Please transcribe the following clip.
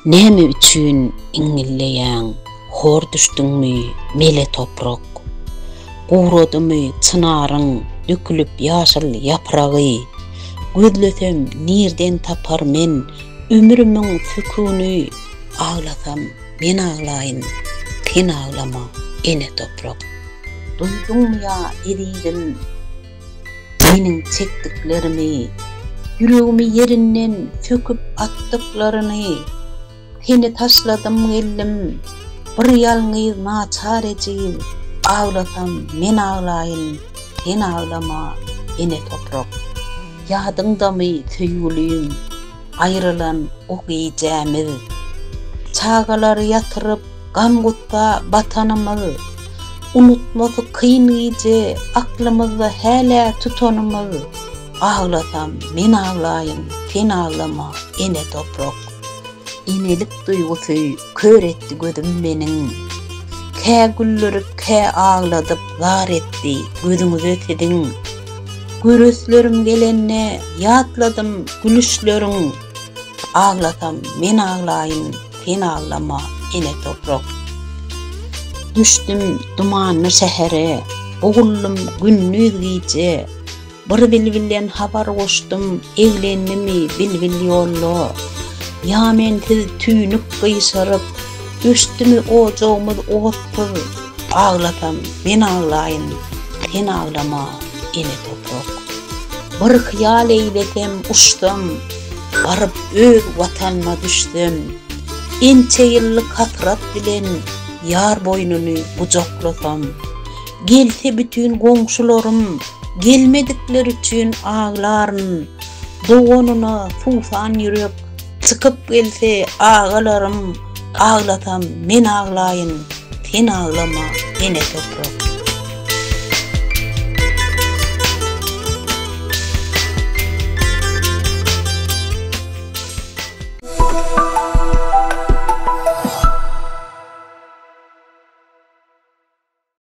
Näme üçin iňňilleýäň, hor düşdüňmi, mele toprak? Guradymy çynaryň dökülip ýaşyl ýapragy? Gözlesem nirden tapar men ömrümiň sükuny? Aglasam men aglaýyn, sen aglama, ene toprak. Duýduňmy ýa ezizim? Meniň çekdiklerimi, ýüregimi ýerinden söküp atdyklaryny, Seni taşladym geldim, bir ýalňyz naçar ejiz, Aglasam men aglaýyn, sen aglama, ene toprak. Ýadyňdamy söýgülim, aýrylan o gijämiz, Çagalary ýatyryp, gam-gussa batanymyz, Unutmasy kyn gije, aklymyzda hälä tutanymyz, Aglasam men aglaýyn, sen aglama, ene toprak. Enelik duýgusy kör etdi gözüm meniň, Kä güldürip, kä agladyp zar etdi gözüňize siziň. Göreslerim gelende ýatladym gülüşleriň, Aglasam men aglaýyn, sen aglama, ene toprak. Düşdüm dumanly şähere, boguldym gündiz-gije, Bir bilbilden habar goşdum, Eglendimi bilbil ýolda? Ýa mensiz tüýnük gyşaryp, Öçdümi ojagymyz otsuz? Aglasam, men aglaýyn, Sen aglama, ene toprak. Bir hyýal eýlesem, uçsam, Baryp öz Watanyma düşsem, Ençe ýyllyk hasrat bilen Ýar boýnuny gujaklasam, Gelse bütin goňşularym, Gelmedikler üçin aglaryn. Doganyna suwsan ýürek, Çykyp gelse agalarym, Aglasam men aglaýyn, Sen aglama, ene toprak.